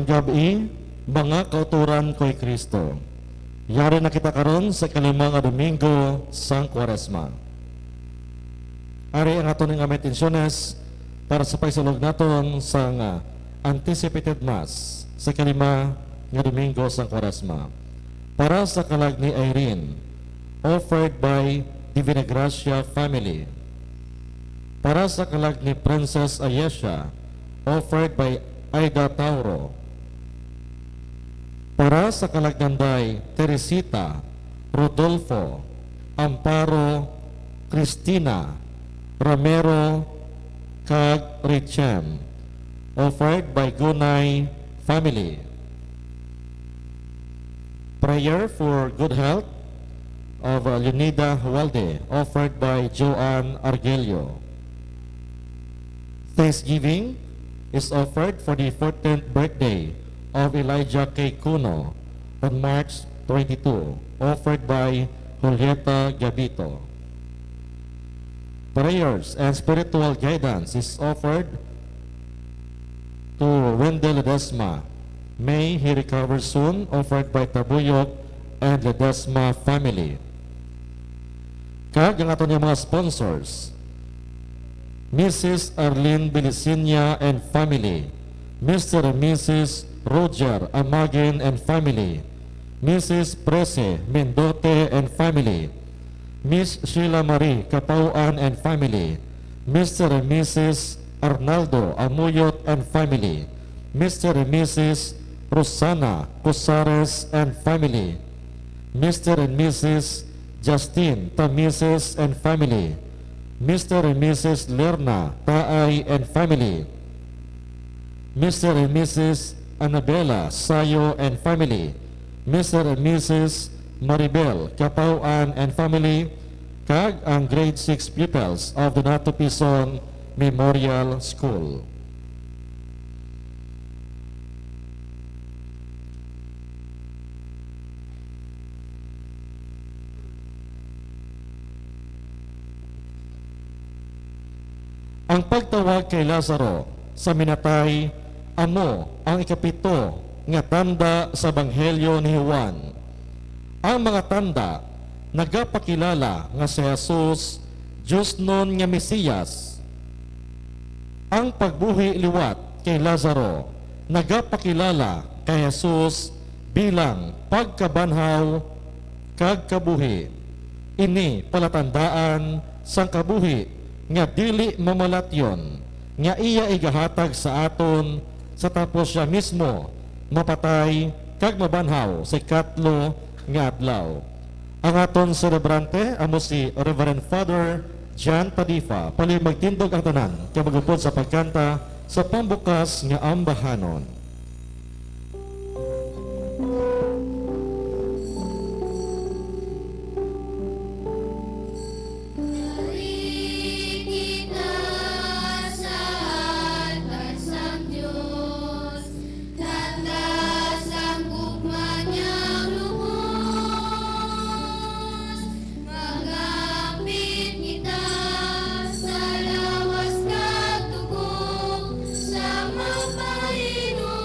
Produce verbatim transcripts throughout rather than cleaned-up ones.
Gab-i, mga kautoran ko kay Cristo. Yari na kita karon sa ikalima nga Domingo sang Kwaresma. Ari ang aton nga mga intensyones para sa pagsulog naton sang, ah, anticipated Mass sa ikalima nga Domingo sang Kwaresma. Para sa kalag ni Irene, offered by Divina Gracia family. Para sa kalag ni Princess Ayesha, offered by Aida Tauro. Para sa kalag ni Teresita, Rodolfo, Amparo, Cristina, Romero, kag Richem, offered by Gunay family. Prayer for good health of, uh, Leonida Hualde, offered by Joanne Argelio. Thanksgiving is offered for the fourteenth birthday of Elijah K. Cuno on March twenty-two, offered by Julieta Gabito. Prayers and spiritual guidance is offered to Wendell Ledesma. May he recover soon, offered by Tabuyok and Ledesma family. Kag ang aton nga mga sponsors, Missus Arlene Belisinia and family, Mister and Missus Roger Amagin and family, Missus Prece Mendote and family, Miss Sheila Marie Capauan and family, Mister and Missus Arnaldo Amuyot and family, Mister and Missus Rosana Cosares and family, Mister and Missus Justin Tamises and family, Mister and Missus Lerna Taay and family, Mister and Missus Annabela Sayo and family, Mister and Missus Maribel Capauan and family, kag ang grade six pupils of Donato Pison Memorial School. Ang pagtawag kay Lazaro sa minatay amo ang ikapito nga tanda sa Ebanghelyo ni Juan. Ang mga tanda nagapakilala nga si Jesus diosnon nga Mesiyas. Ang pagbuhi liwat kay Lazaro nagapakilala kay Jesus bilang pagkabanhaw kag kabuhi. Ini palatandaan sang kabuhi nga dili mamalatyon nga iya igahatag sa aton sa tapos sia mismo mapatay kag mabanhaw sa ikatlo nga adlaw. Ang aton selebrante amo si Reverend Father John Tadifa. Palihog magtindog ang tanan kag mag-upod sa pagkanta sa pambukas nga ambahanon. Yari kita sa hatagan sang Dios, tanda sang gugma niya lubos. Magapit kita sa lawas kag dugo, sa mapainom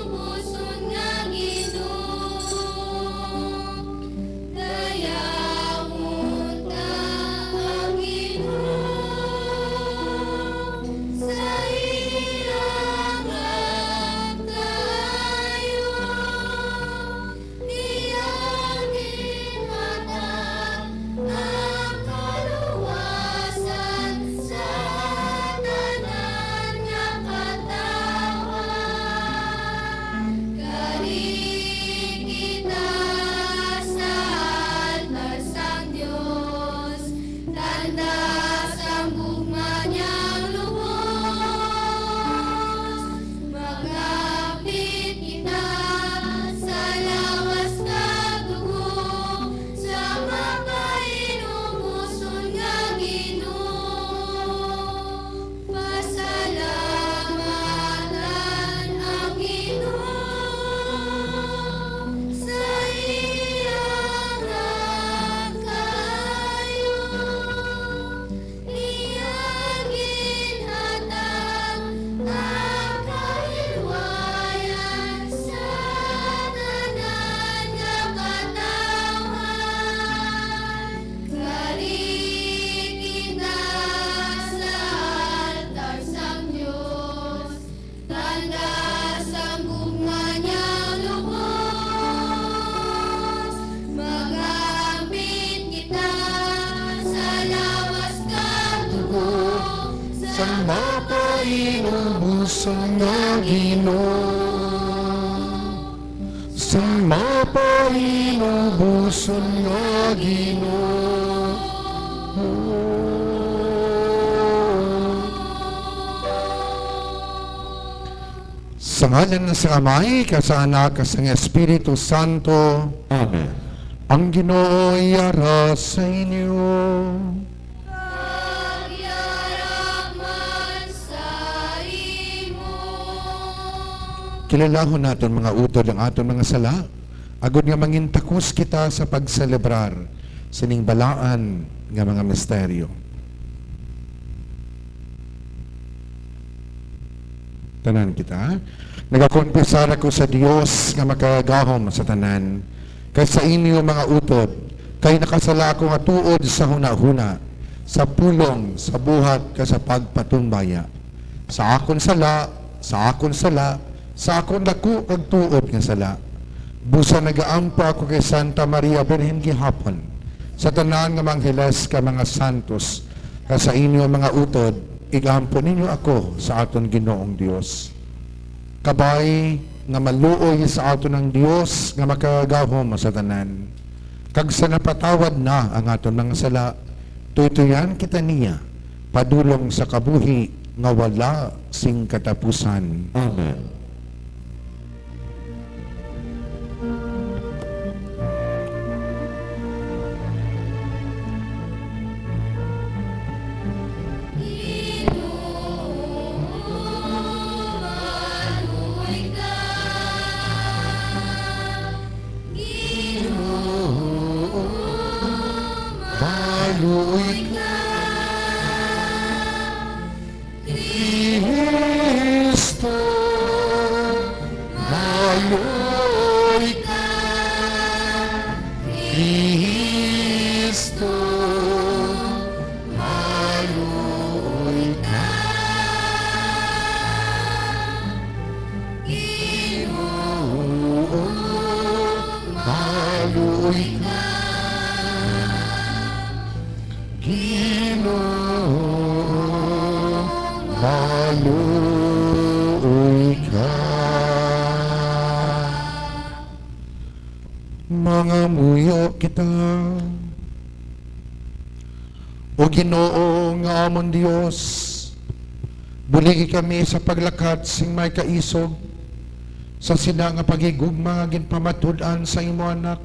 Mapainubuson nga Ginoo, sang mapainubuson nga Ginoo. Sa ngalan sang Amay, kag sang Anak, kag sang Espiritu Santo. Amen. Ang Ginoo yara sa inyo. Kag yara man sa imo. Kililahon naton, mga utod, ang aton mga sala, agod nga mangintakos kita sa pagselebrar sining balaan nga mga misteryo. Tanan kita. Nagakonfesar ako sa Dios nga makagagahom sa tanan, kag sa inyo, mga utod, kay nakasala ako nga tuod sa hunahuna, sa pulong, sa buhat, kag sa pagpatumbaya. Sa akon sala, sa akon sala, sa akon daku kag tuod nga sala. Busa nagaampo ako kay Santa Maria Birhen gihapon, sa tanan nga mga angeles kag mga santos, kag sa inyo, mga utod, igampo ninyo ako sa aton Ginoong Dios. Kabay nga maluoy sa aton ang Dios nga makagagahom sa tanan, kag sa napatawad na ang aton mga sala, tuytuyan kita niya padulong sa kabuhi nga wala sing katapusan. Amen. Ginoo, maluoy ka. Kristo, maluoy ka. Kristo, maluoy ka. Ginoo, maluoy ka. Ginoo, maluoy ka. Mangamuyo kita. O Ginoo nga amon Dios, buligi kami sa paglakat sing may kaisog sa sina nga paghigugma nga ginpamatud-an sa imo Anak,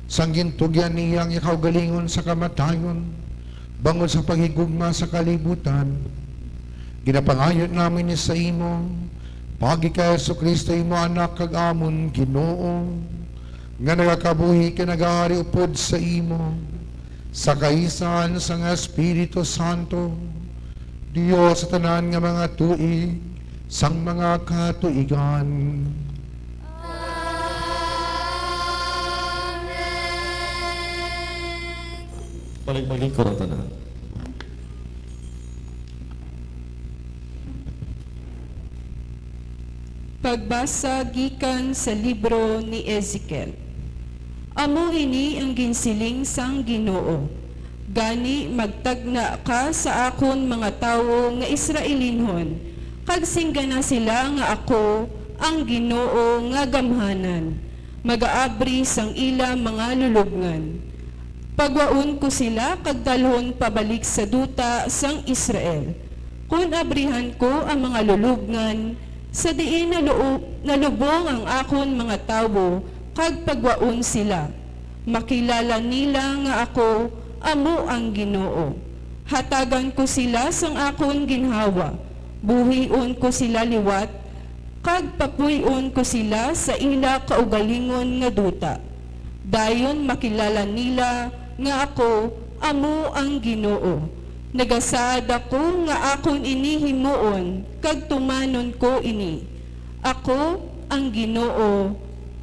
sang gintugyan niya ang iya kaugalingon sa kamatayon, bangod sa paghigugma sa kalibutan. Ginapangayo namin ini sa imo, paagi kay Jesu-Cristo, imo Anak kag amon Ginoo, nga nagakabuhi kag nagahari upod sa imo, sa kaisahan sang Espiritu Santo, Dios sa tanan nga mga tuig sang mga katuigan. Amen. Balik maglingkod ang tanan. Pagbasa gikan sa libro ni Ezekiel. Amo ini ang ginsiling sang Ginoo: Gani, magtagna ka sa akon mga tawo nga Israelinhon, kag singgana sila nga ako ang Ginoo nga gamhanan, magaabri sang ila mga lulobngan. Pagwaon ko sila kag dalhon pabalik sa duta sang Israel. Kon abrihan ko ang mga lulobngan sa diin naluo-, nalubong ang akon mga tawo, kag pagwaon sila, makilala nila nga ako amo ang Ginoo. Hatagan ko sila sang akon ginhawa, buhion ko sila liwat, kag papuy-on ko sila sa ila kaugalingon nga duta. Dayon makilala nila nga ako amo ang Ginoo. Nagasaad ako nga akon ini himuon, kag tumanon ko ini. Ako, ang Ginoo,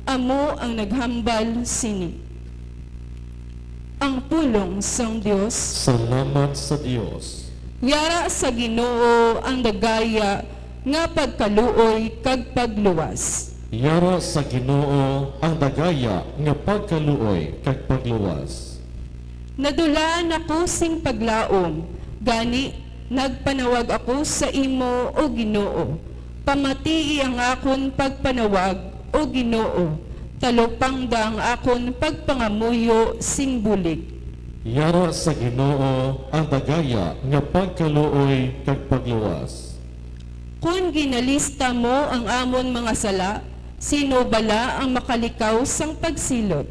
amo ang naghambal sini. Ang pulong sang Dios. Salamat sa Dios. Yara sa Ginoo ang dagaya nga pagkaluoy kag pagluwas. Yara sa Ginoo ang dagaya nga pagkaluoy kag pagluwas. Nadulaan ako sing paglaom, gani Nagpanawag ako sa imo, O Ginoo, pamatii ang akon pagpanawag, O Ginoo, talupangda ang akon pagpangamuyo sing bulig. Yara sa Ginoo ang dagaya nga pagkaluoy kag pagluwas. Kon ginalista mo ang amon mga sala, sino bala ang makalikaw sang pagsilot?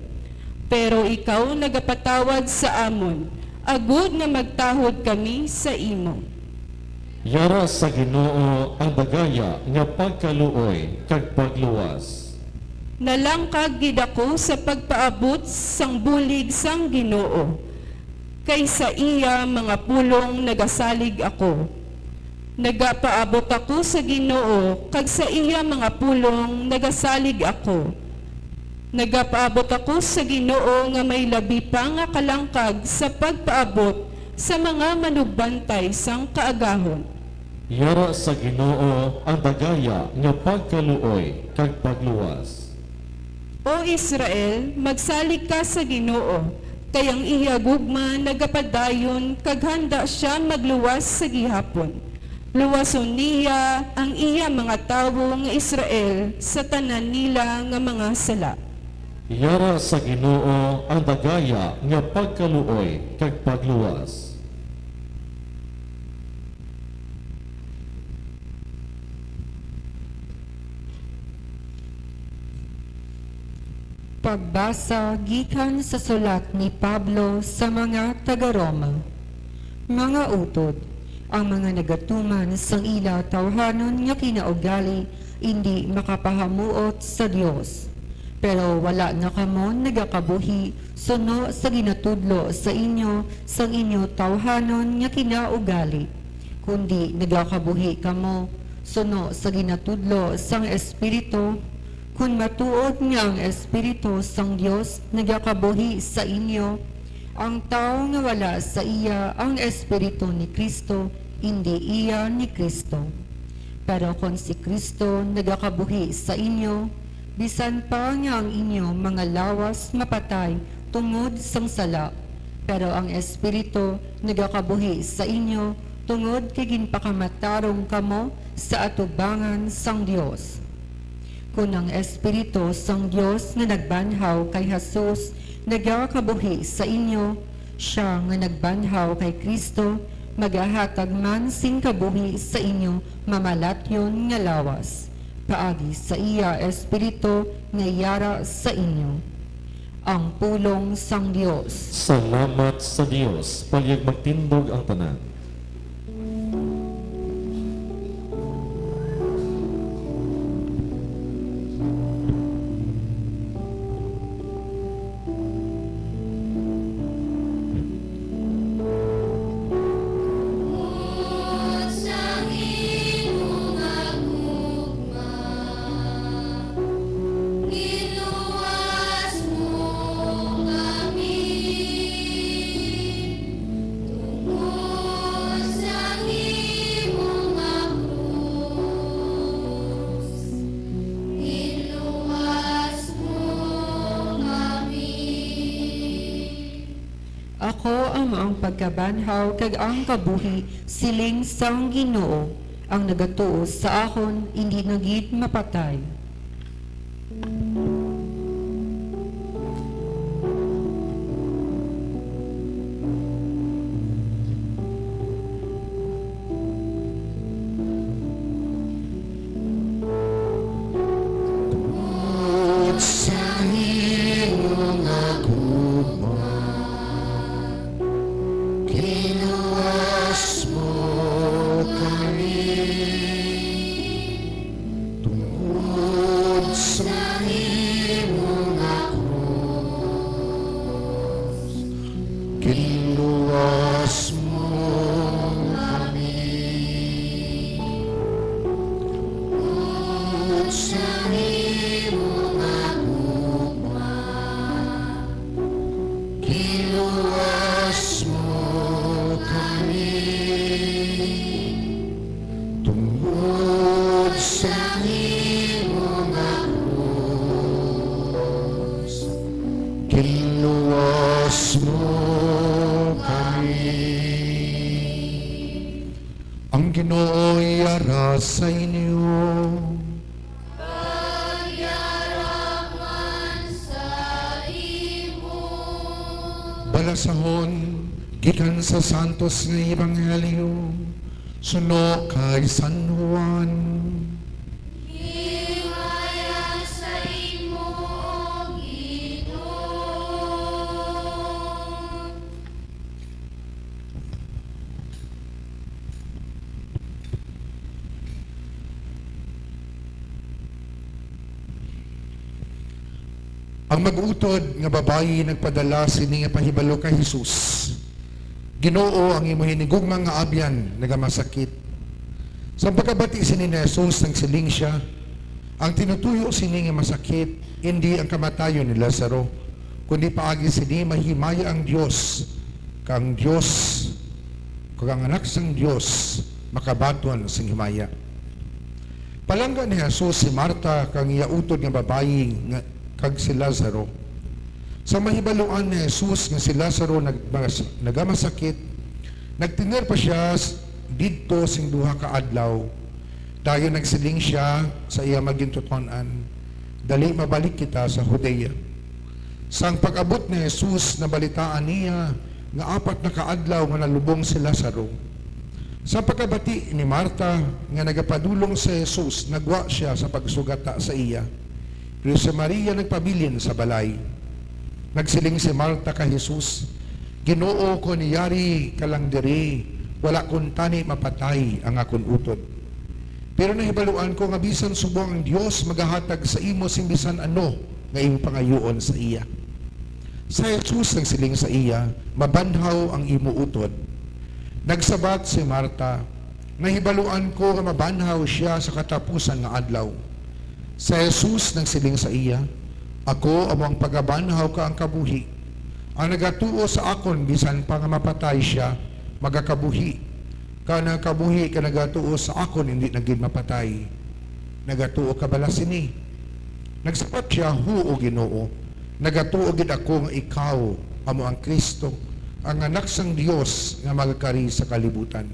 Pero ikaw nagapatawad sa amon, agod nga magtahod kami sa imo. Yara sa Ginoo ang dagaya nga pagkaluoy kag pagluwas. Nalangkag gid ako sa pagpaabot sang bulig sang Ginoo, kay sa iya mga pulong nagasalig ako. Nagapaabot ako sa Ginoo, kag sa iya mga pulong nagasalig ako. Nagapaabot ako sa Ginoo nga may labi pa nga kalangkag sa pagpaabot sa mga manugbantay sang kaagahon. Yara sa Ginoo ang dagaya nga pagkaluoy kag pagluwas. O Israel, magsalig ka sa Ginoo, kay ang iya gugma nagapadayon, kag handa sia magluwas sa gihapon. Luwason niya ang iya mga tawo nga Israel sa tanan nila nga mga sala. Yara sa Ginoo ang dagaya nga pagkaluoy kag pagluwas. Pagbasa gikan sa sulat ni Pablo sa mga taga-Roma. Mga utod, ang mga nagatuman sang ila tawhanon nga kinaugali indi makapahamuot sa Dios. Pero wala na kamo nagakabuhi suno sa ginatudlo sa inyo sang inyo tawhanon nga kinaugali, kundi nagakabuhi kamo suno sa ginatudlo sang Espiritu. Kon matuod nga ang Espiritu sang Dios nagakabuhi sa inyo, ang tawo nga wala sa iya ang Espiritu ni Cristo, indi iya ni Cristo. Pero kon si Cristo nagakabuhi sa inyo, bisan pa nga ang inyo mga lawas mapatay tungod sang sala, pero ang Espiritu nagakabuhi sa inyo tungod kay ginpakamatarong kamo sa atubangan sang Dios. Kon ang Espiritu sang Dios nga nagbanhaw kay Jesus nagakabuhi sa inyo, sia nga nagbanhaw kay Cristo magahatag man sing kabuhi sa inyo mamalatyon nga lawas, paagi sa iya Espiritu nga yara sa inyo. Ang pulong sang Dios. Salamat sa Dios. Palyag magtindog ang tanan. Giluwas mo kami tungod sang imo nga krus. Giluwas mo kami. Ako amo ang pagkabanhaw kag ang kabuhi, siling sang Ginoo. Ang nagatuo sa akon indi na gid mapatay. Tungod sa imo nga gugma, giluwas mo kami. Tungod Ginoo, yara sa inyo. Pagyaraman sa imo. Balasahon gikan sa Santos nga Ebanghelyo suno kay San Juan. Himaya sa imo, O Ginoo. Ang mag-utod nga babayi nagpadala sini nga pahibalo kay Jesus, "Ginoo, ang imo hinigugma nga abyan nagamasakit." Sa pagkabati sini ni Jesus, nagsiling sia, "Ang tinutuyo sini nga masakit indi ang kamatayon ni Lazaro, kundi paagi sini mahimaya ang Dios, kag ang Dios, kag ang Anak sang Dios makabaton sing himaya." Palangga ni Jesus si Marta kag ang iya utod nga babayi nga, kag si Lazaro. Sa mahibaluan ni Jesus nga si Lazaro nagmas-, nagamasakit, nagtener pa sia s-, didto sing duha ka adlaw. Dayon nagsiling sia sa iya mga gintuton-an, "Dali mabalik kita sa Judea." Sang pag-abot ni Jesus, nabalitaan niya nga apat na ka adlaw nga nalubong si Lazaro. Sa pagkabati ni Marta nga nagapadulong si Jesus, nagwa sia sa pagsugata sa iya. Pero si Maria nagpabilin sa balay. Nagsiling si Marta kay Jesus, "Ginoo, kon yari ka lang diri, wala kuntani mapatay ang akon utod. Pero nahibaluan ko nga bisan subong ang Dios magahatag sa imo sing bisan ano nga imo pangayuon sa iya." Si Jesus nagsiling sa iya, "Mabanhaw ang imo utod." Nagsabat si Marta, "Nahibaluan ko nga mabanhaw sia sa katapusan nga adlaw." Si Jesus nagsiling sa iya, "Ako amo ang pagabanhaw kag ang kabuhi. Ang nagatuo sa akon, bisan pa nga mapatay sia, magakabuhi. Kag ang nagakabuhi kag nagatuo sa akon indi na gid mapatay. Nagatuo ka bala sini?" Nagsabat sia, "Huo, Ginoo. Nagatuo gid ako nga ikaw amo ang Cristo, ang Anak sang Dios nga magakari sa kalibutan."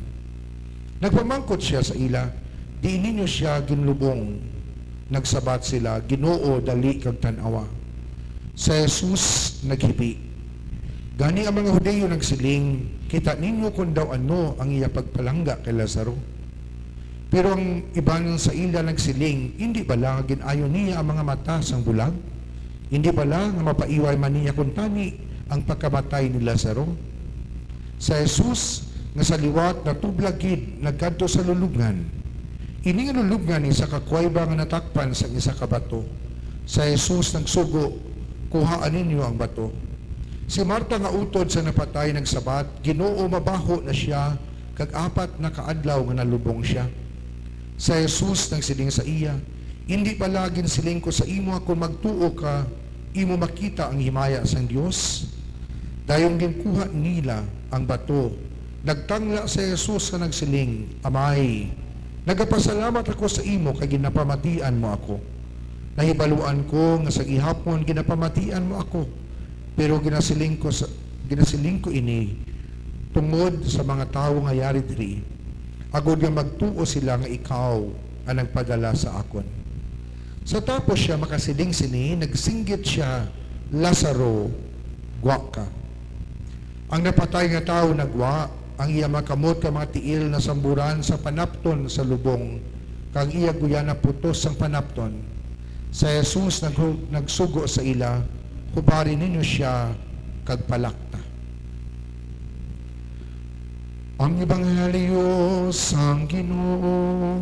Nagpamangkot sia sa ila, "Diin ninyo sia ginlubong?" Nagsabat sila, "Ginoo, dali kag tan-awa." Si Jesus naghibi. Gani ang mga Hudiyo nagsiling, "Kita ninyo kon daw ano ang iya pagpalangga kay Lazaro." Pero ang iban sa ila nagsiling, "Indi bala nga gin-ayo niya ang mga mata sang bulag? Indi bala nga mapaiway man niya kuntani ang pagkamatay ni Lazaro?" Si Jesus nga sa liwat natublag gid nagkadto sa lulubngan. Ini nga lulubngan isa ka kuweba nga natakpan sang isa ka bato. Si Jesus nagsugo, "Kuhaa ninyo ang bato." Si Marta nga utod sa napatay nagsabat, "Ginoo, mabaho na sia, kag apat na ka adlaw nga nalubong sia." Si Jesus nagsiling sa iya, "Indi bala ginsiling ko sa imo, kon magtuo ka, imo makita ang himaya sang Dios?" Dayon ginkuha nila ang bato. Nagtangla si Jesus nga nagsiling, "Amay, nagapasalamat ako sa imo kay ginapamatian mo ako. Nahibaluan ko nga sa gihapon ginapamatian mo ako, pero ginasiling ko sa, ginasiling ko ini tungod sa mga tawo nga yari diri, agod nga magtuo sila nga ikaw ang nagpadala sa akon." Sa tapos sia makasiling sini, nagsinggit sia, "Lazaro, gwa ka." Ang napatay nga tawo nagwa, ang iya mga kamot kag mga tiil nasamburan sa panapton sa lubong, kag ang iya guya naputos sang panapton. Si Jesus naghu-, nagsugo sa ila, "Hubari ninyo sia kag palakta." Ang Ebanghelyo sang Ginoo.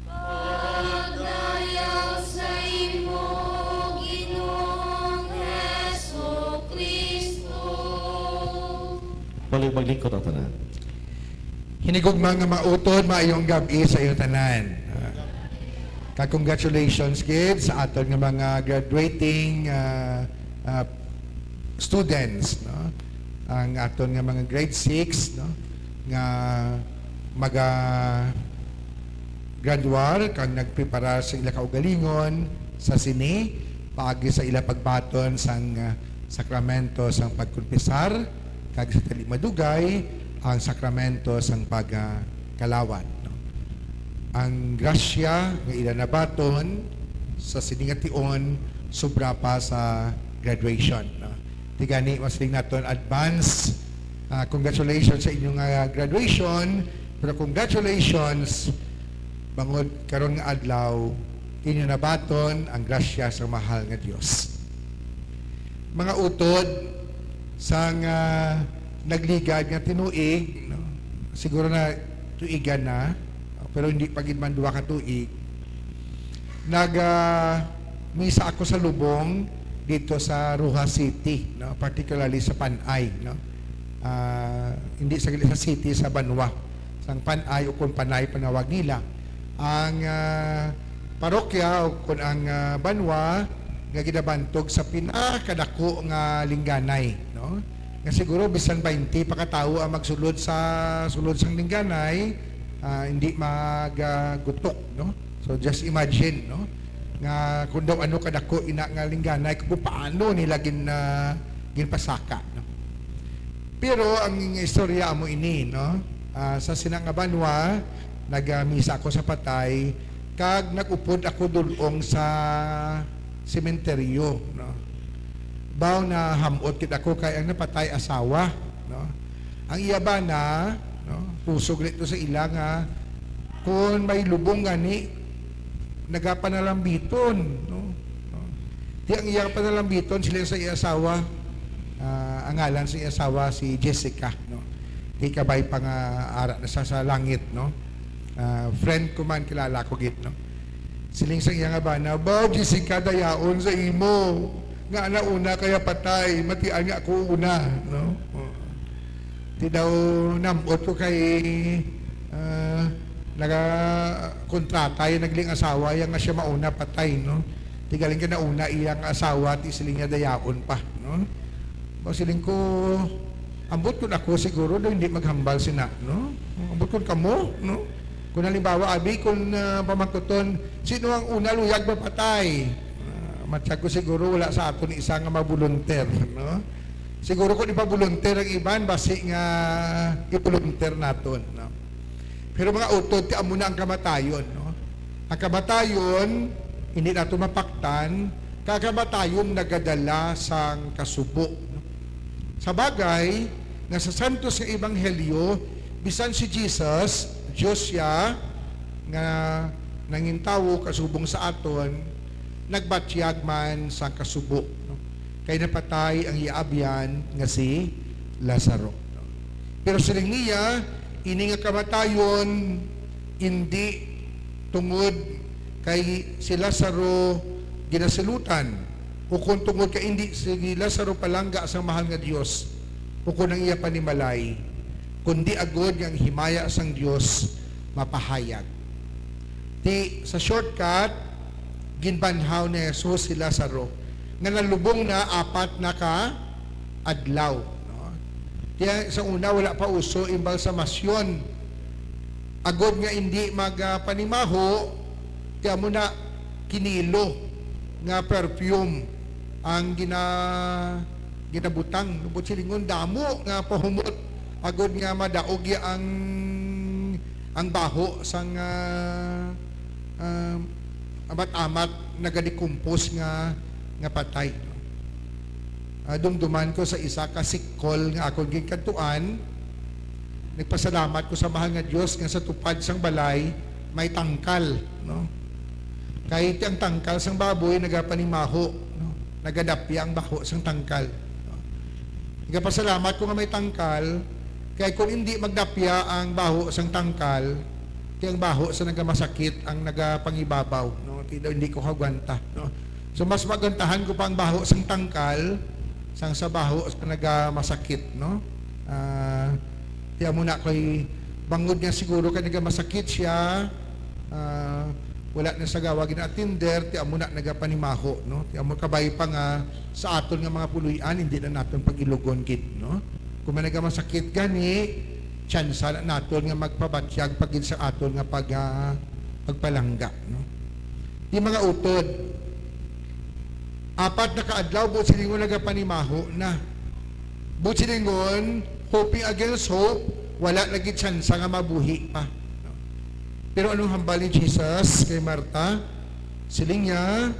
Pagdayaw sa imo, Ginoong Jesucristo. Balik maglingkod ang tanan. Hinigugma nga mautod, maayong gab-i sa iyo tanan. Ah, ka-, congratulations gid sa aton nga mga graduating, ah, ah, students, no? Ang aton nga mga grade six, no? Nga maga-graduar kag nagpreparar sa ila kaugalingon sa sini, paagi sa ila pagbaton sang, ah, sakramento sang pagkonfesar, kag sa dali madugay, ang sakramento sang pag, ah, kalawan, no? Ang grasya nga ila nabaton sa sini nga tion sobra pa sa graduation, no? Ti gani, masiling naton advance, ah, congratulations sa inyong, ah, graduation, pero congratulations bangod karon nga adlaw inyo nabaton ang grasya sa mahal nga Dios. Mga utod, sang, ah, nagligad nga tinuig, no? Siguro na tuigan na, pero hindi pa gid man duha ka tuig. Nag, ah, misa ako sa lubong dito sa Roxas City, no? Particularly sa Panay, no? Ah, hindi sa, sa city, sa banwa, sang Panay o kung Panay panawag nila. Ang, ah, parokya o kung ang, ah, banwa nga ginabantog sa pinakadako nga lingganay, no? Nga siguro bisan twenty pa ka tawo ang magsulod sa sulod sang lingganay, ah, hindi magagutok, no? So, just imagine, no? Nga kung daw ano kadako ina nga lingganay, kung paano nila gin-, ah, ginpasaka, no? Pero ang istorya amo ini, no? Ah, sa sina nga banwa, nagmisa ako sa Patay, kag nag-upod ako dul-ong sa sementeryo, no? Baw na ham-ot gid ako kay ang napatay asawa, no? Ang iya bana, no? Kusog nito sa ila nga kung may lubong gani, nagapanalambiton, no? No? Ti ang iya panalambiton, sila sa iya asawa, ah, ang ngalan sa iya asawa si Jessica, no? Ti kabay pa nga ara na sa, sa langit, no? Ah, friend ko man, kilala ko gid, no? Siling sa iya nga bana, "Baw, Jessica, dayaon sa imo, nga ana una kaya patay, matian nga ako una," no? Oh. Ti daw nam-ot ko kay, ah, nagakontrata yung nagling asawa, yang nga siya mauna patay, no? Ti galing ka nauna iyang asawa, ti siling niya dayaon pa, no? Ba siling ko, ambot kun ako siguro do hindi maghambal sina, no? Ambot kun kamo, no? Kung halimbawa, abi, kung, ah, pamangkuton, sino ang una luyag mapatay? Ah, matiyag ko siguro wala sa aton isa nga mabulunter, no? Siguro kung ipabolunter ang iban, basi nga ibulunter naton, no? Pero mga utod, ti amo na ang kamatayon, no? Ang kamatayon, hindi nato mapaktan, kag kamatayon nagadala sang kasubo, no? Sa bagay, nga sa santos nga ebanghelyo, bisan si Jesus, Dios siya, nga nangintawo kasubong sa aton, nagbatyag man sang kasubo, no? Kay napatay ang iya abyan nga si Lazaro, no? Pero siling niya, ini nga kamatayon indi tungod kay si Lazaro ginasilutan, ukon tungod kay indi si Lazaro palangga sang mahal nga Dios, ukon ang iya panimalay, kundi agod nga ang himaya sang Dios mapahayag. Ti, sa shortcut, ginbanhaw ni Jesus si Lazaro nga nalubong na apat na ka adlaw, no? Kaya sa una, wala pa uso imbalsamasyon. Agod nga indi magpanimaho, kaya mo na kinilo nga perfume ang gina-, ginabutang. Buot silingon, damo nga pahumot agod nga madaog ya ang, ang baho sang, ah, ah, amat-amat nagadikumpos nga, nga patay, no? Ah, dumduman ko sa isa ka sikol nga akon ginkadtuan, nagpasalamat ko sa Mahal nga Dios nga sa tupad sang balay may tangkal, no? Kay ti ang tangkal sang baboy nagapanimaho, no? Nagadapya ang baho sang tangkal, no? Nagapasalamat ko nga may tangkal, kay kung hindi magdapya ang baho sang tangkal, ti ang baho sa nagamasakit ang nagapangibabaw, no? Ti daw hindi ko kagwanta, no? So, mas magantahan ko pa ang baho sang tangkal sang sa baho sa nagamasakit, no? Ah, ti amo na ko'y bangod nga siguro kay nagamasakit siya, ah, wala na sa gawa gina-attender, ti amo na nagapanimaho, no? Ti amo kabay pa nga sa aton nga mga puloy-an, hindi na naton pag-ilugon gid, no? Kung may nagamasakit gani, tsansa na naton nga magpabatyag pa gid sa aton nga pag-, ah, pagpalangga, no? Ti mga utod, apat na ka adlaw, buot silingon nagapanimaho na. Buot silingon, hoping against hope, wala lagi tsansa nga mabuhi pa. Pero anong hambal ni Jesus kay Marta? Siling niya,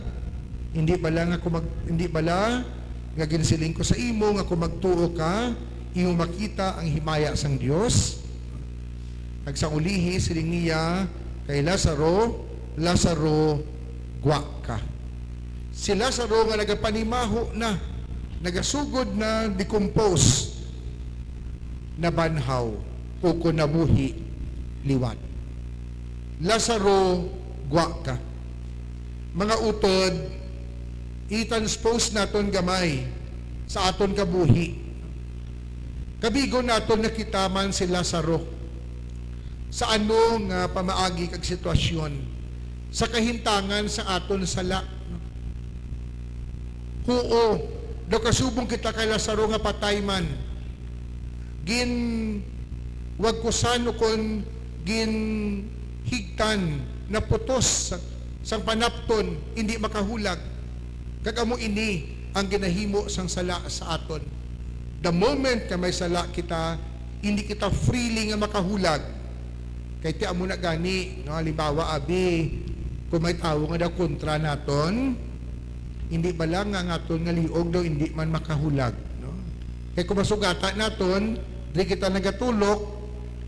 "Hindi bala nga kung mag-, hindi bala nga ginsiling ko sa imo nga kung magtuo ka, imo makita ang himaya sang Dios?" Kag sa ulihi, siling niya kay Lazaro, "Lazaro, gwa ka." Si Lazaro nga nagapanimaho na, nagasugod na, decompose, nabanhaw, ukon nabuhi liwat. Lazaro, gwa ka. Mga utod, i-transpose naton gamay sa aton kabuhi. Kabigon naton nga kita man si Lazaro sa ano nga pamaagi kag sitwasyon, sa kahimtangan sa aton sala. Huo, daw kasubong kita kay Lazaro nga patay man, ginwagkusan ukon ginhigtan, naputos sa, sang panapton, indi makahulag. Kag amo ini ang ginahimo sang sala sa aton. The moment nga may sala kita, hindi kita freely nga makahulag. Kay ti amo na gani, no? Halimbawa, abi, kung may tawo nga daw kontra naton, hindi bala nga ang aton nga liog daw hindi man makahulag, no? Kay kung masugata naton, di kita nagatulok,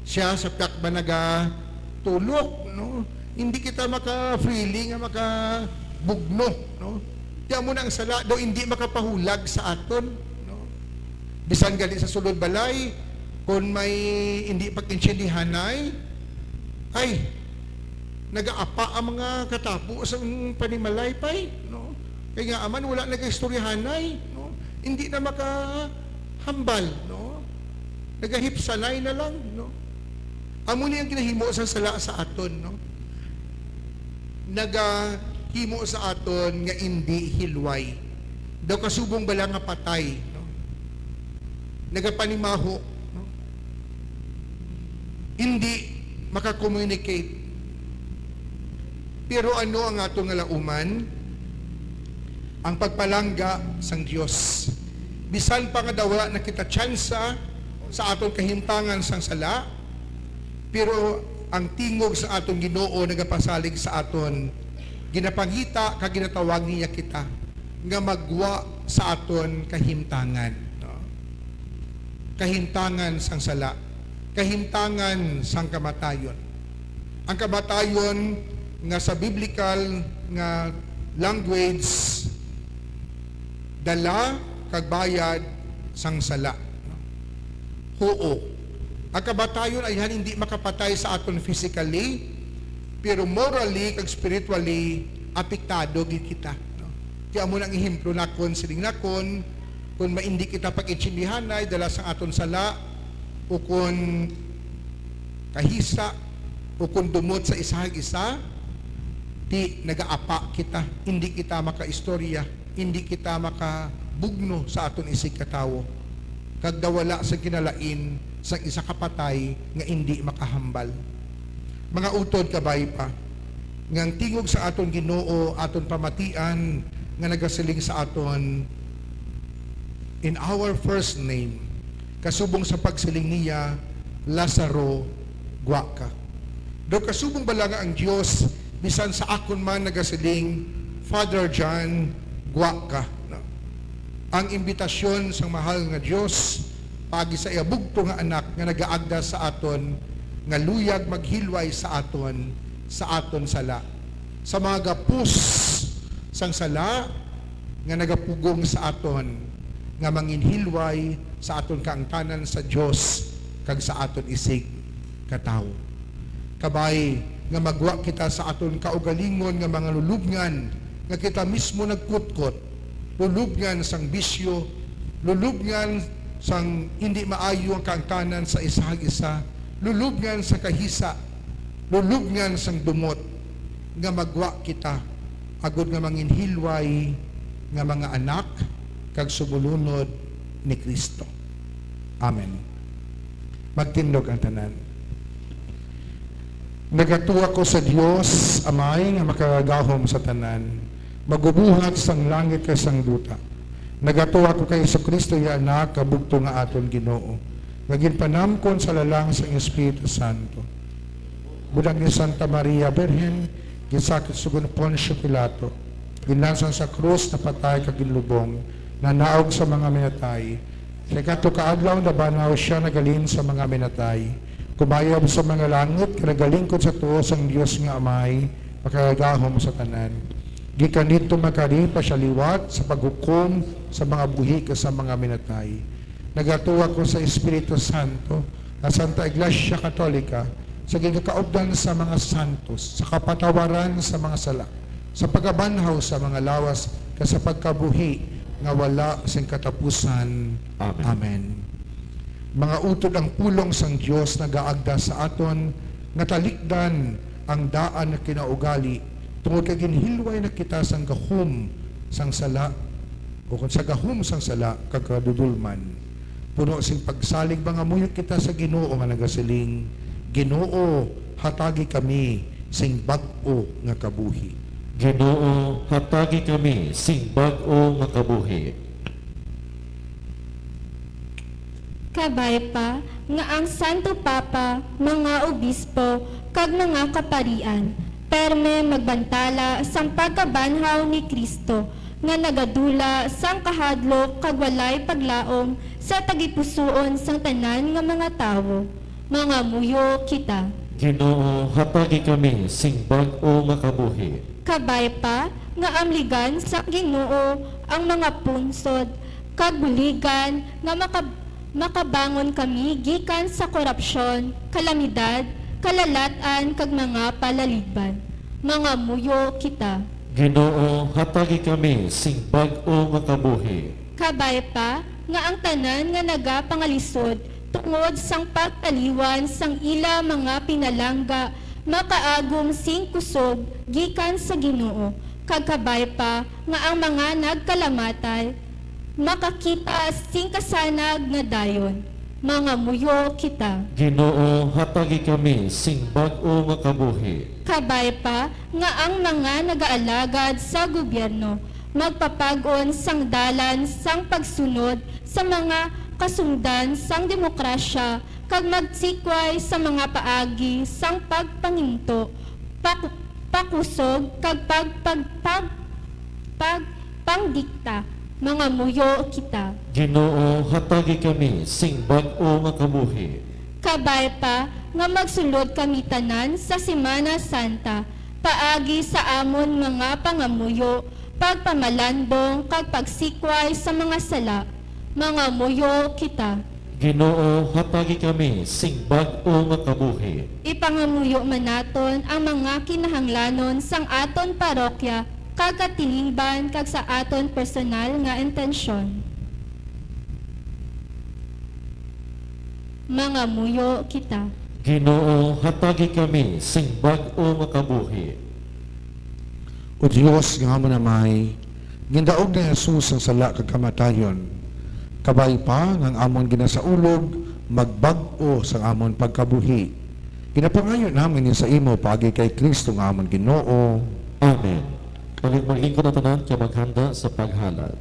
siya sa piak ba nagatulok, no? Hindi kita maka-freely nga makabugno, no? Ti amo na ang sala daw hindi makapahulag sa aton, no? Bisan gani sa sulod balay, kung may hindi pag-intindihanay, ay, nagaapa ang mga katapo sa panimalay pay, no? Kay nga aman, wala nagaistoryahanay, no? Hindi na makahambal, no? Nagahipsanay na lang, no? Amo ni ang ginahimo sa sala sa aton, no? Nagahimo sa aton nga indi hilway. Daw kasubong bala nga patay, no? Nagapanimaho, no? Indi maka-communicate. Pero ano ang aton nga lauman? Ang pagpalangga sang Dios. Bisan pa nga daw wala na kita tsansa sa aton kahimtangan sang sala, pero ang tingog sa aton Ginoo nagapasalig sa aton, ginapangita kag ginatawag niya kita nga magwa sa aton kahimtangan, no? Kahimtangan sang sala, kahimtangan sang kamatayon. Ang kamatayon nga sa biblical nga language, dala kag bayad sang sala. Huo. Ang kamatayon ay hindi makapatay sa aton physically, pero morally kag spiritually, apektado gid kita, no? Kaya amo na ang ehemplo nakon, siling nakon, kung maindi kita pag-intindihanay, dala sang aton sala, o kung kahisa, o kung dumot sa isa kag isa, ti nagaapa kita, hindi kita makaistorya, hindi kita makabugno sa aton isig katawo, kag daw wala sa kinalain sang isa ka patay nga indi makahambal. Mga utod, kabay pa nga ang tingog sa aton Ginoo aton pamatian nga nagasiling sa aton, "In our first name," kasubong sa pagsiling niya, "Lazaro, gwa ka." Daw kasubong bala nga ang Dios bisan sa akon man nagasiling, "Father John, gwa ka." No? Ang imbitasyon sang mahal nga Dios paagi sa iya bugto nga Anak nga nagaagda sa aton nga luyag maghilway sa aton, sa aton sala, sa mga gapos sang sala nga nagapugong sa aton nga manginhilway sa aton kaangtanan sa Dios kag sa aton isig katawo. Kabay nga magwa kita sa aton kaugalingon nga mga lulubngan nga kita mismo nagkutkot, lulubngan sang bisyo, lulubngan sang hindi maayo ang kaangtanan sa isa kag isa, lulubngan sa kahisa, lulubngan sang dumot, nga magwa kita agod nga manginhilway nga mga anak kag sumulunod ni Cristo. Amen. Magtindog ang tanan. Nagatuo ako sa Dios Amay nga Makagagahom sa tanan, Magubuhat sang langit kag sang duta. Nagatuo ako kay Jesu-Cristo, iya Anak, kabugto nga aton Ginoo, nga ginpanamkon sa lalang sang Espiritu Santo. Bulag ni Santa Maria Birhen, ginsakit sugo ni Poncio Pilato. Ginlansan sa krus, napatay, kag ginlubong, nanaog sa mga minatay. Sa ikatlo ka adlaw, nabanaw sia, naghalin sa mga minatay. Kumayob sa mga langit, kag nagalingkod sa tuo sang Dios nga Amay, makagagahom sa tanan. Gikan didto magkari pa sia liwat sa paghukom sa mga buhi kag sa mga minatay. Nagatuo ako sa Espiritu Santo, sa Santa Iglesia Katolika, sa ginakaupdan sa mga santos, sa kapatawaran sa mga sala, sa pagabanhaw sa mga lawas, kag sa pagkabuhi nga wala sing katapusan. Amen. Amen. Mga utod, ang pulong sang Dios nagaagda sa aton nga talikdan ang daan nga kinaugali, tungod kay ginhilway na kita sang gahom sang sala, o kon sa gahom sang sala kag kadudolman. Puno sing pagsalig, mangamuyo kita sa Ginoo nga nagasiling, "Ginoo, hatagi kami sing bag-o nga kabuhi." Ginoo, hatagi kami sing bag-o nga kabuhi. Kabay pa nga ang Santo Papa, mga obispo, kag mga kaparian perme magbantala sang pagkabanhaw ni Cristo, nga nagadula sang kahadlok kag walay paglaom sa tagipusoon sang tanan nga mga tawo. Mangamuyo kita. Ginoo, hatagi kami sing bag-o nga kabuhi. Kabay pa nga amligan sang Ginoo ang mga pungsod kag buligan nga maka-, makabangon kami gikan sa korupsyon, kalamidad, kalalat-an, kag mga palaligban. Mangamuyo kita. Ginoo, hatagi kami sing bag-o nga kabuhi. Kabay pa nga ang tanan nga nagapangalisod tungod sang pagtaliwan sang ila mga pinalangga makaagom sing kusog gikan sa Ginoo, kag kabay pa nga ang mga nagkalamatay makakita sing kasanag nga dayon. Mangamuyo kita. Ginoo, hatagi kami sing bag-o nga kabuhi. Kabay pa nga ang mga nagaalagad sa gobyerno magpapag-on sang dalan sang pagsunod sa mga kasungdan sang demokrasya kag magsikway sa mga paagi sang pagpanginto, pak-, pakusog, kag pag-, pag-, pag-, pagpangdikta. Mangamuyo kita. Ginoo, hatagi kami sing bag-o nga kabuhi. Kabay pa nga magsulod kami tanan sa Semana Santa paagi sa amon mga pangamuyo, pagpamalandong, kag pagsikway sa mga sala. Mangamuyo kita. Ginoo, hatagi kami sing bag-o nga kabuhi. Ipangamuyo man naton ang mga kinahanglanon sang aton parokya kag katilingban kag sa aton personal nga intensyon. Mangamuyo kita. Ginoo, hatagi kami sing bag-o nga kabuhi. O Dios nga amon Amay, gindaog ni Jesus ang sala kag kamatayon. Kabay pa nga ang amon ginasaulog magbag-o sang amon pagkabuhi. Ginapangayo namon ini sa imo paagi kay Cristo nga amon Ginoo. Amen. Kalit maglingkod ang tanan kay maghanda sa paghalad.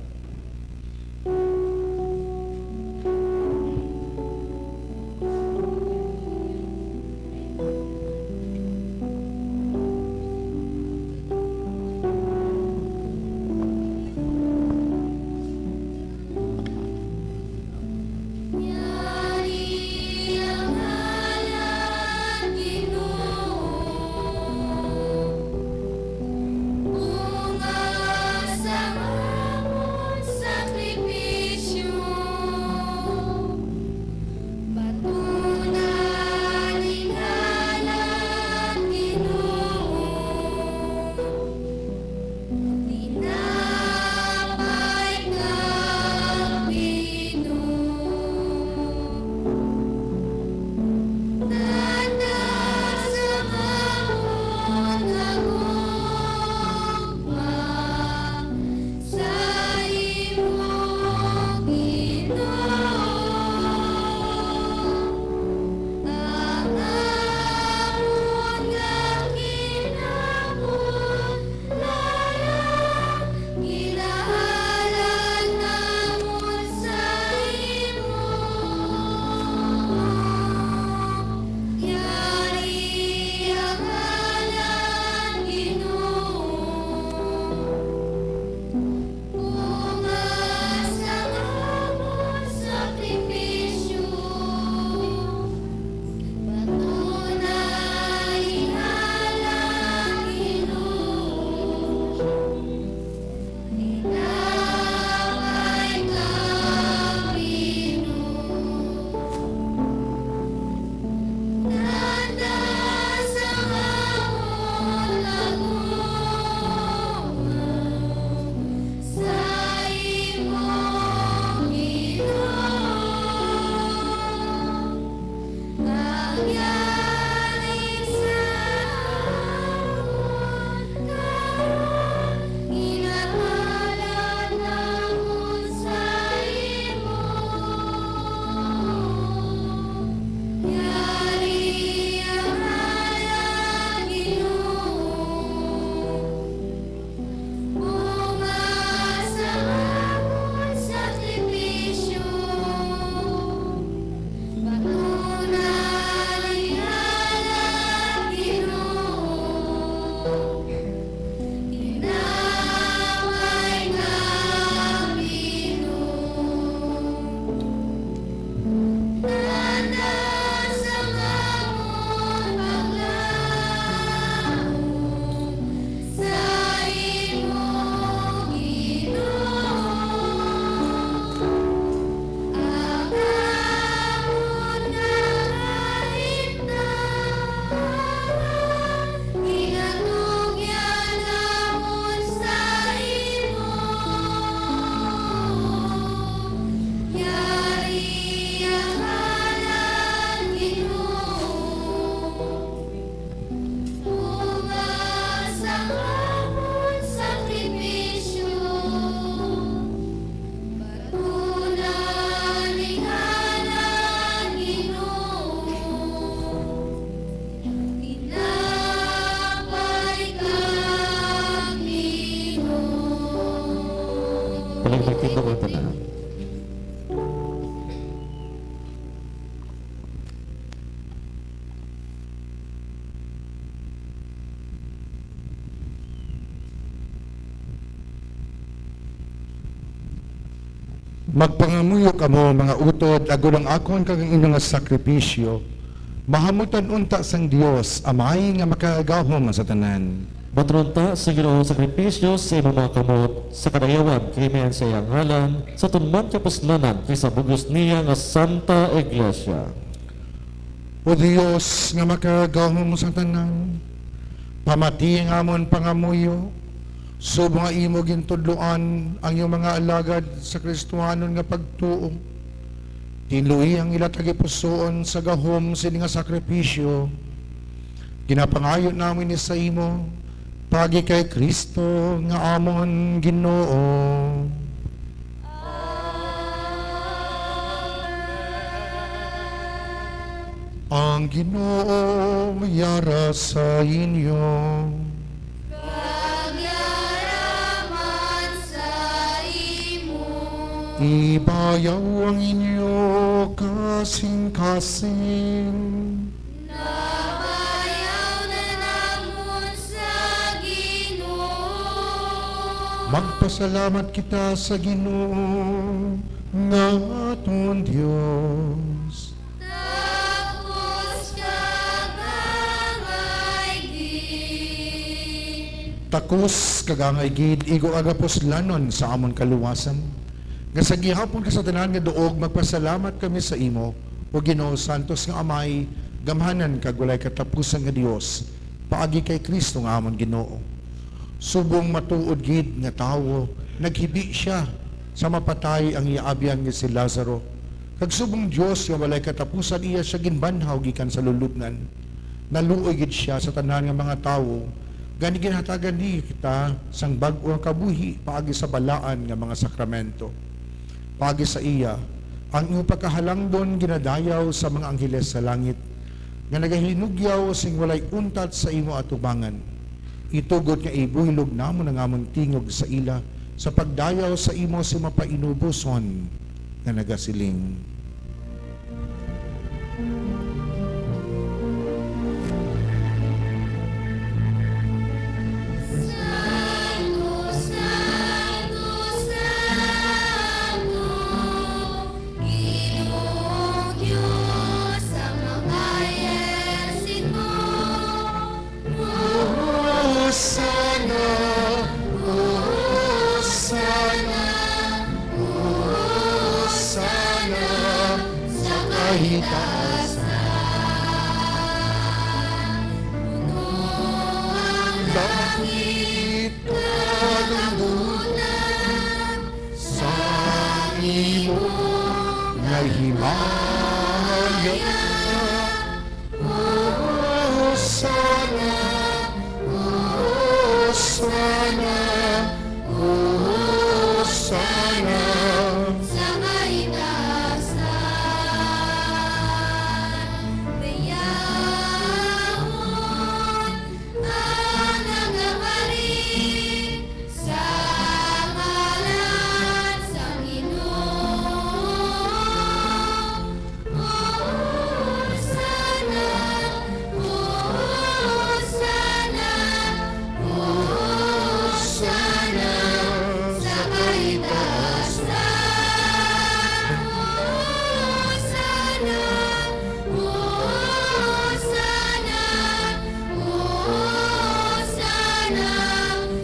Magtindog ang tanan. Magpangamuyo kamo, mga utod, agod ang akon kag ang inyo nga sakripisyo mahamutan unta sang Dios Amay nga makagagahom sa tanan. Matron ta sa Ginoo ang sakripisyo sa imong mga kamot, sa kadayawan kag himayan sa iyang ngalan, sa aton man kapuslanan kag sa bug-os niya nga Santa Iglesia. O Dios nga makagagahom sa tanan, pamati ang amon pangamuyo, subong nga imo gintudloan ang iyong mga alagad sa Kristiyanon nga pagtuo. Tinluhi ang ila tagipusoon sa gahom sini nga sakripisyo. Ginapangayo namin ini sa imo, paagi kay Cristo nga amon Ginoo. Ang Ginoo yara sa inyo. Kag yara man sa imo. Ibayaw ang inyo kasing-kasing. Nabayaw na namon sa Ginoo. Magpasalamat kita sa Ginoo nga aton Dios. Takos kag angay gid. Takos kag angay gid, igo kag kapuslanon sa amon kaluwasan, nga sa gihapon kag sa tanan nga duog magpasalamat kami sa imo, O Ginoo, santos nga Amay, gamhanan kag walay katapusan nga Dios, paagi kay Cristo nga amon Ginoo. Subong matuod gid nga tawo, naghibi sia sa mapatay ang iya abyan nga si Lazaro. Kag subong Dios nga walay katapusan, iya sia ginbanhaw gikan sa lulobngan. Naluoy gid sia sa tanan nga mga tawo, gani ginhatagan niya kita sang bag-o nga kabuhi paagi sa balaan nga mga sakramento. Paagi sa iya, ang imo pagkahalangdon ginadayaw sa mga angheles sa langit, nga nagahinugyaw sing walay untat sa imo atubangan. Itugot nga ibuhilog namon ang amon tingog sa ila sa pagdayaw sa imo sa mapainuboson nga nagasiling. Hosanna, Hosanna, Hosanna sa kahitaasan. Puno ang langit kag ang bulan sa imo nga himaya. Hosanna, Hosanna, Hosanna. Sa kaitaasan, bayawon ang nagakari sa ngalan sang Ginoo. Hosanna, Hosanna, Hosanna sa kaitaasan. Hosanna, Hosanna, Hosanna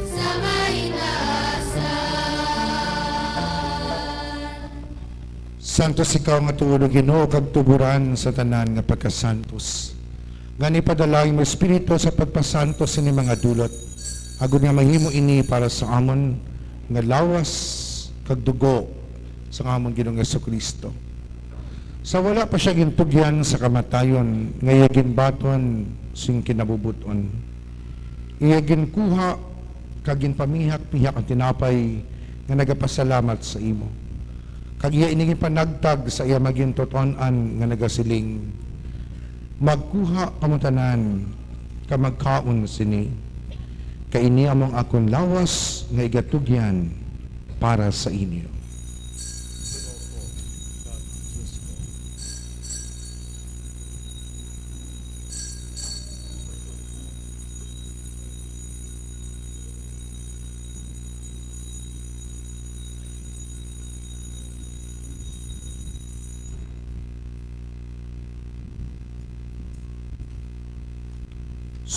sa kaitaasan. Santos ikaw nga tuod, O Ginoo, kag tuboran sa tanan nga pagkasantos. Gani, padala ang imo Espiritu sa pagpasantos sini mga dulot, agod nga mahimo ini para sa amon nga lawas kag dugo sang amon Ginoong Jesu-Cristo. Sa wala pa sia gintugyan sa kamatayon, nga iya ginbaton sing kinabubot-on, iya ginkuha kag ginpamihak-pihak ang tinapay nga nagapasalamat sa imo, kag iya ini ginpanagtag sa iya magintuton-an nga nagasiling, "Magkuha kamo tanan kag magkaon sini, kay ini amo ang akon lawas nga igatugyan para sa inyo.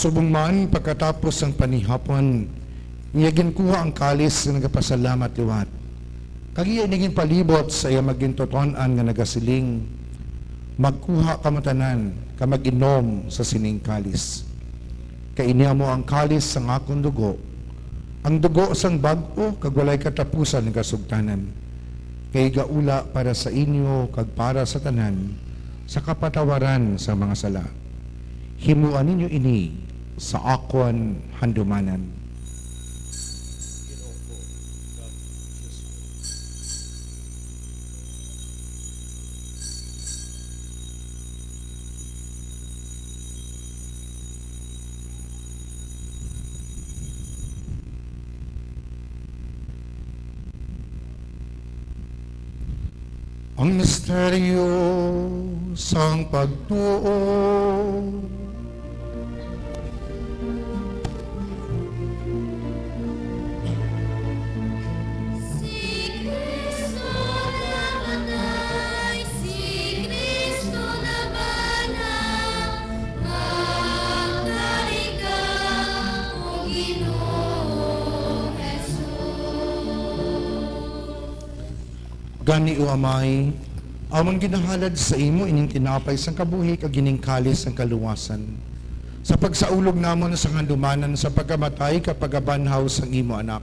Subong man, pagkatapos sang panihapon, iya ginkuha ang kalis nga nagapasalamat liwat, kag iya ini ginpalibot sa iya magintuton-an nga nagasiling, "Magkuha kamo tanan kag mag-inom sa sining kalis. Kay ini amo ang kalis sang akon dugo, ang dugo sang bag-o kag walay katapusan nga kasugtanan, nga igaula para sa inyo kag para sa tanan sa kapatawaran sang mga sala. Himoa ninyo ini sa akon handumanan." Ang misteryo sang pagtuo. Si Cristo namatay, si Cristo nabanhaw, magkari ka, O Ginoong Jesus. Gani, O Amay, amon ginahalad sa imo ining tinapay sang kabuhi kag ining kalis sang kaluwasan, sa pagsaulog namon sa handumanan sa pagkamatay kag pagkabanhaw sang imo Anak.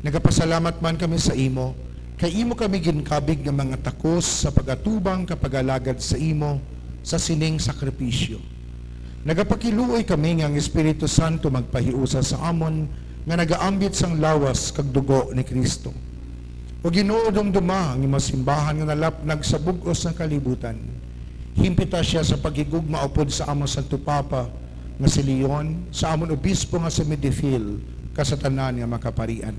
Nagapasalamat man kami sa imo, kay imo kami ginkabig nga mga takos sa pag-atubang kag pag-alagad sa imo sa sining sakripisyo. Nagapakiluoy kami nga ang Espiritu Santo magpahiusa sa amon nga nagaambit sang lawas kag dugo ni Cristo. O Ginoo, dumduma ang imo simbahan nga nalapnag sa bug-os nga kalibutan. Himpita sia sa paghigugma upod sa amon Santo Papa nga si Leon, sa amon Obispo nga si Medifil, kag sa tanan nga mga kaparian.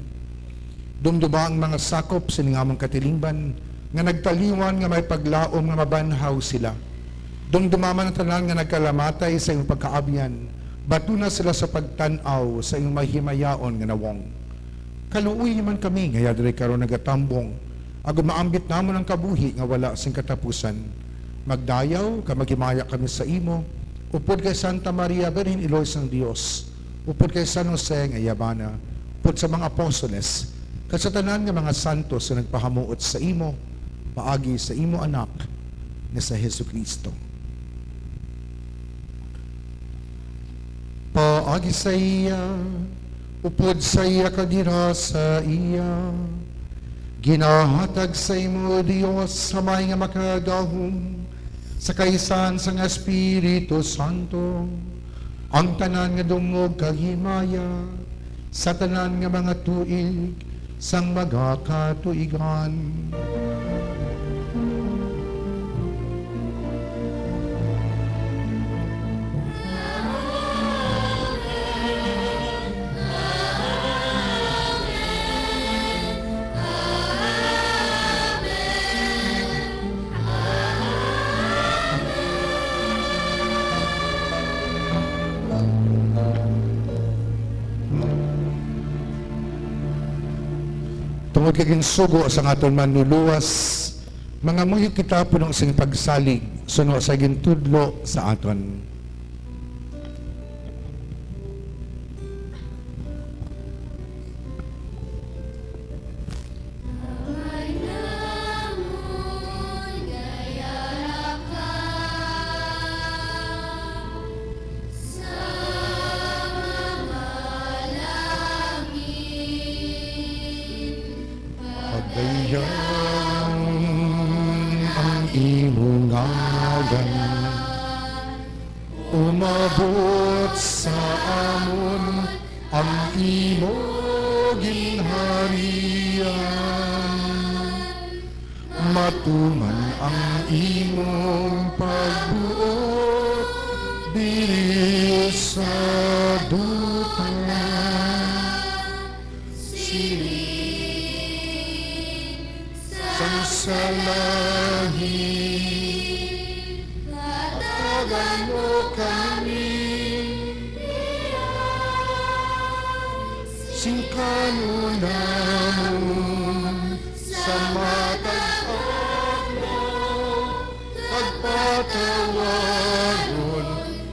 Dumduma ang mga sakop sining amon katilingban nga nagtaliwan nga may paglaom nga mabanhaw sila. Dumduma man ang tanan nga nagkalamatay sa imong pagkaabyan, batuna sila sa pagtan-aw sa imong mahimayaon nga nawong. Kaluoyi man kami nga yadri karon nagatambong, agod maambit namon ang kabuhi nga wala sing katapusan. Magdayaw kag maghimaya kami sa imo, upod kay Santa Maria, Birhen Iloy sang Dios, upod kay San Jose nga iya bana, upod sa mga apostoles, kag sa tanan nga mga santos nga nagpahamuot sa imo, paagi sa imo Anak nga si Jesu-Cristo. Paagi sa iya, upod sa iya, kag dira sa iya, ginahatag sa imo, Dios Amay nga Makagagahom, sa kaisan sang Espiritu Santo, ang tanan nga dungog kag himaya sa tanan nga mga tuig sang mga katuigan. Tungod kay ginsugo sang aton Manluluwas, mangamuyo kita puno sing pagsalig suno sa gintudlo sa aton. Pagdayawon ang imo ngalan. Umabot sa amon ang imo ginharian. Matuman ang imong pagbuot diri sa duta. Sini sing kanunamon sa matag adlaw, kag patawaron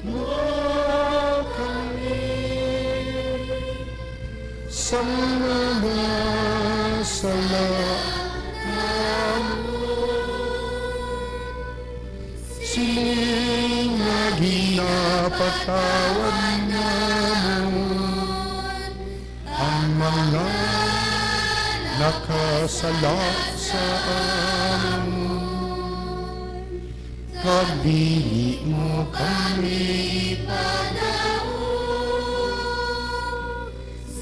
mo kami sa mga sala namon, siling nga ginapatawad namon ang mga nakasala sa amon, kag dili mo kami ipadaog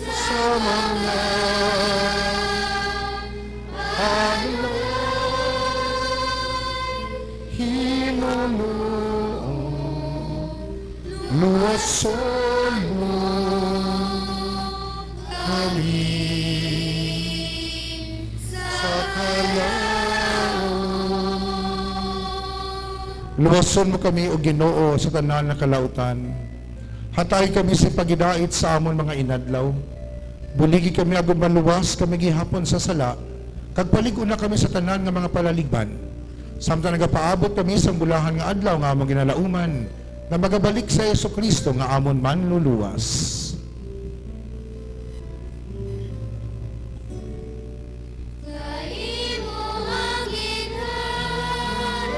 sa mga halay, Ginoo. Luwason mo kami sa kalaut. Luwason mo kami, O Ginoo, sa tanan nga kalautan. Hatayi kami sa paghidait sa amon mga inadlaw. Buligi kami agod maluwas kami gihapon sa sala, kag palig-on na kami sa tanan nga mga palaligban, samtang nagapaabot kami sang bulahan nga adlaw nga amon ginalauman, nga magabalik si Jesu-Cristo nga amon Manluluwas. Kay imo ang ginharian,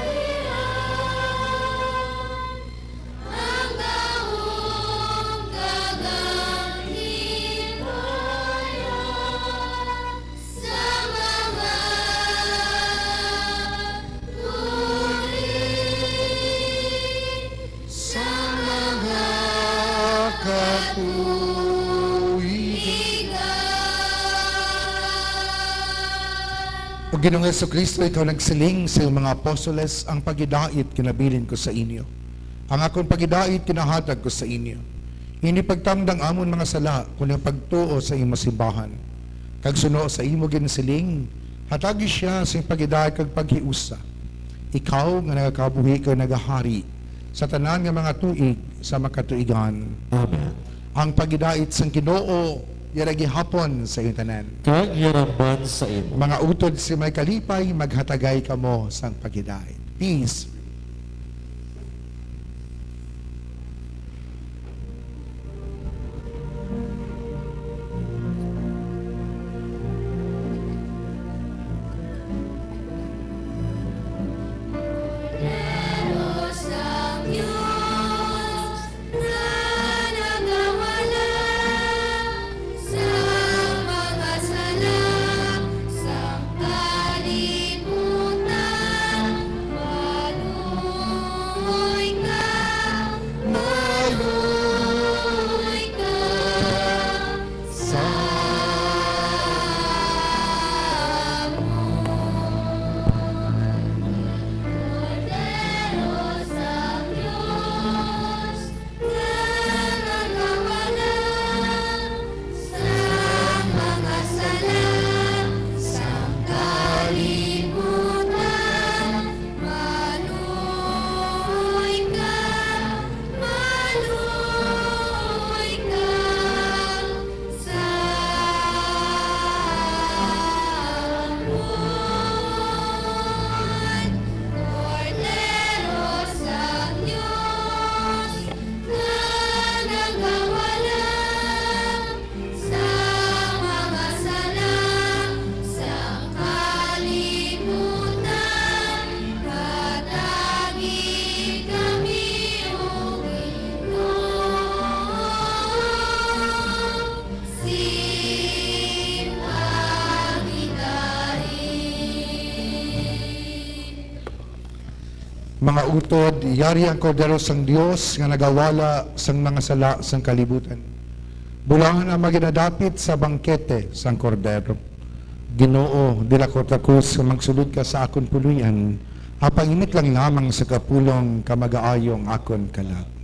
ang gahom kag ang himaya sa mga tuig, sa mga katuigan. O Ginoong Jesu-Cristo, ikaw nagsiling sa iyong mga apostoles, "Ang paghidait ginabilin ko sa inyo, ang akon paghidait ginahatag ko sa inyo. Ini pagtamda ang amon mga sala, kundi ang pagtuo sa imo simbahan." Kag suno sa imo ginsiling, hatagi sia sing paghidait kag paghiusa, ikaw nga nagakabuhi kag nagahari sa tanan nga mga tuig sa makatuigan. Amen. Ang paghidait sang Ginoo yara gihapon sa inyo tanan. Kag yara man sa imo. Mga utod sa may kalipay, maghatagay kamo sang paghidait. Peace. Kordero sang Dios, nga nagawala sa mga sala sang kalibutan, maluoy ka, maluoy ka sa amon. Kordero sang Dios, nga nagawala sa mga sala sang kalibutan, maluoy ka, maluoy ka sa amon. Kordero sang Dios, nga nagawala sa mga sala sang kalibutan, hatagi kami, O Ginoo, sing paghidait. Mga utod, yari ang Kordero sang Dios nga nagawala sang mga sala sang kalibutan. Bulahan ang mga ginadapit sa bangkete sang Kordero. Ginoo, dila ko takos nga magsulod ka sa akon puloy-an, apang imit lang lamang sa kapulong ka magaayo ang akon kalag.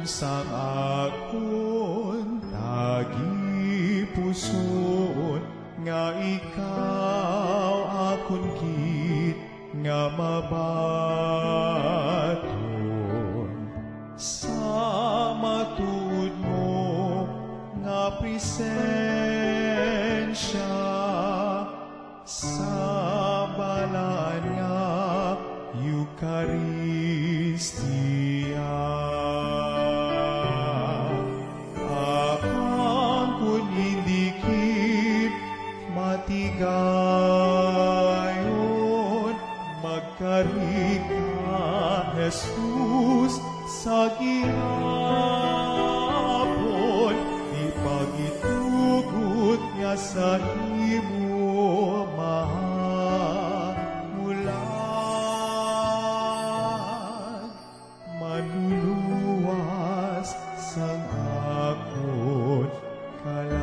Sang akon tagipusoon, nga ikaw akon gid nga mabaton, sa matuod mo nga presensya, sa balaan nga Eucharistia. Apan kon hindi gid matigayon, magkari ka, Jesus, sa gihapon, di pagitugot nga sa imo mahamulan, manluluwas sang akon kalag.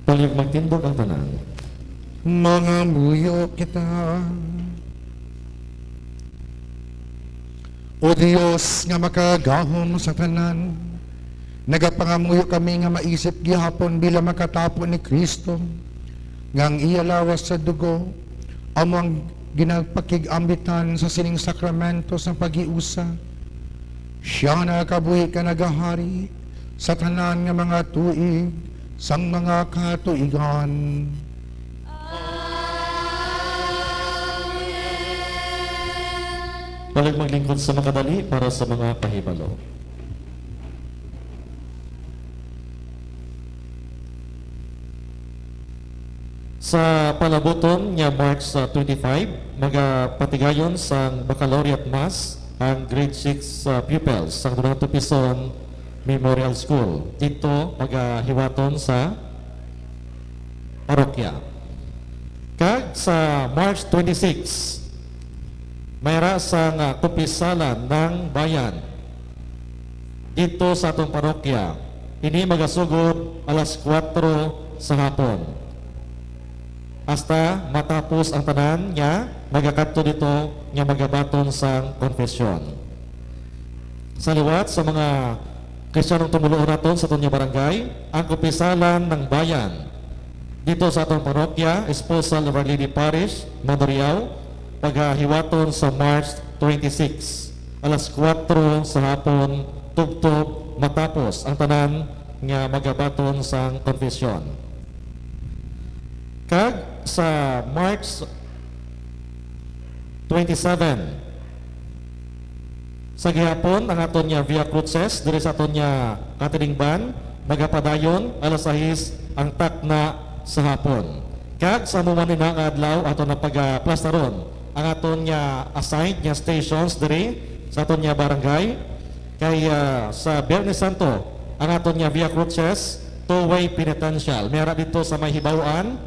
Palihog magtindog ang tanan. Mangamuyo kita. O Dios nga makagagahom sa tanan, nagapangamuyo kami nga maisip gihapon bilang makatapo ni Cristo, nga ang iya lawas sa dugo amo ang ginapakig-ambitan sa sining sakramento sang paghiusa. Sia nagabuhi kag nagahari sa tanan nga mga tuig sang mga katuigan. Balik maglingkod sa makadali para sa mga pahibalo. Sa palabuton nga March, ah, twenty-five, magapatigayon sang Baccalaureate Mass ang grade six, ah, pupils sang Donato Pizon Memorial School. Didto pagahiwaton sa parokya. Kag sa March twenty-six, mayra sang, ah, kumpisalan ng bayan didto sa atong parokya. Ini magasugod alas kuwatro sa hapon, hasta matapos ang tanan nga magakadto didto nga magabaton sang konfesyon. Sa liwat sa mga Kristiyanong tumuluo naton sa aton nga barangay, ang kumpisalan ng bayan dito sa atong parokya, Esposa of Our Lady Parish, Mandurriao, pagahiwaton sa March twenty-six, alas kuwatro sa hapon, tubtob matapos ang tanan nga magabaton sang konfesyon. Kag sa March twenty-seven, sa gihapon, ang aton nga Via Cruces diri sa aton nga Catering Van, magapadayon alas sais ang takna sa hapon. Kag sa amo man ina nga adlaw, aton na pagaplastaron ang aton nga assigned nga stations diri sa aton nga barangay. Kay, ah, sa Biyernes Santo, ang aton nga Via Cruces, two-way penitential. May ara dito sa may Hibaw-an,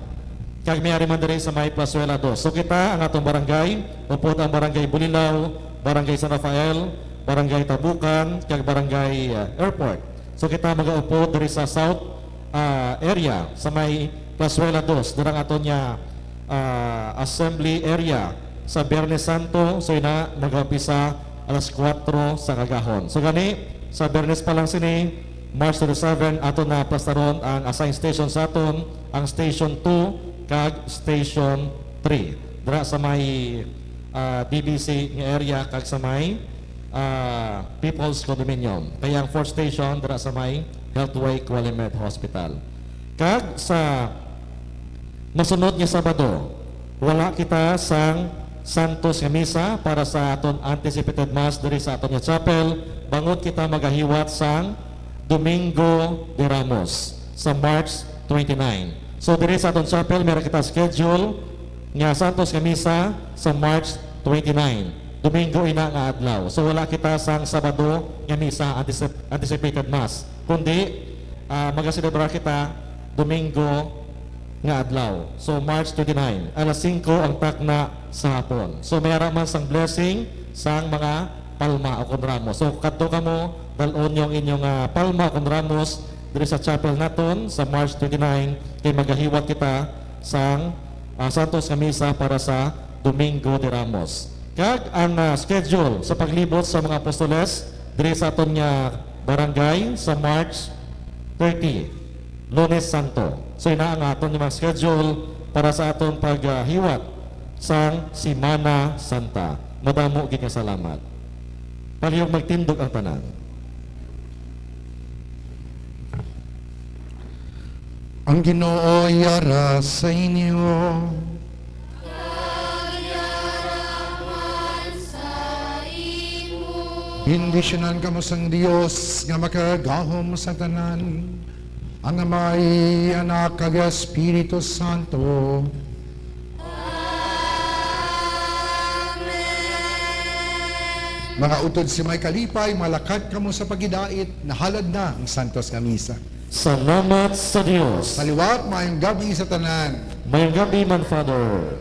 kag may ari man diri sa may Plazuela dos. So kita, ang atong barangay, upod ang Barangay Bulilao, Barangay San Rafael, Barangay Tabukan, kag Barangay, ah, Airport. So kita magaupod diri sa South, ah, area, sa may Plazuela dos, dira ang aton nga, ah, assembly area sa Biyernes Santo. So ina, magaumpisa alas kuwatro sa kagahon. So gani, sa Biyernes pa lang sini, March twenty-seven, aton na plastaron ang assigned station sa aton, ang Station two kag Station three. Dira sa may, ah, D B C nga area kag sa may, ah, People's Condominium. Kaya ang fourth station dira sa may Healthway Qualimed Hospital. Kag sa masunod nga Sabado, wala kita sang Santos nga Misa para sa aton anticipated Mass diri sa aton nga chapel, bangod kita magahiwat sang Domingo de Ramos sa March twenty-nine. So, diri sa aton chapel, meron kita schedule nga Santos nga Misa sa March twenty-nine. Domingo ina nga adlaw. So, wala kita sang Sabado nga Misa, anticip-, anticipated Mass. Kundi, ah, magaselebrar kita Domingo nga adlaw. So, March twenty-nine, alas singko ang takna sa hapon. So, may ara man sang blessing sang mga palma o kon ramos. So, kadto kamo, dal-on yung inyong, ah, palma o kon ramos diri sa chapel naton sa March twenty-nine, kay magahiwat kita sang, ah, Santos nga Misa para sa Domingo de Ramos. Kag ang, ah, schedule sa paglibot sa mga apostoles diri sa aton nga barangay sa March thirty, Lunes Santo. So, ina ang aton nga mga schedule para sa aton paghiwat sang Semana Santa. Madamo gid nga salamat. Palihog magtindog ang tanan. Ang Ginoo yara sa inyo. Bendisyonan kamo sang Dios nga makagagahom sa tanan, ang Amay, Anak, kag Espiritu Santo. Amen. Mga utod sa may kalipay, malakat kamo sa paghidait, nahalad na ang Santos nga Misa. Salamat sa Dios. Sa liwat, maayong gab-i sa tanan. Maayong gab-i man, Father.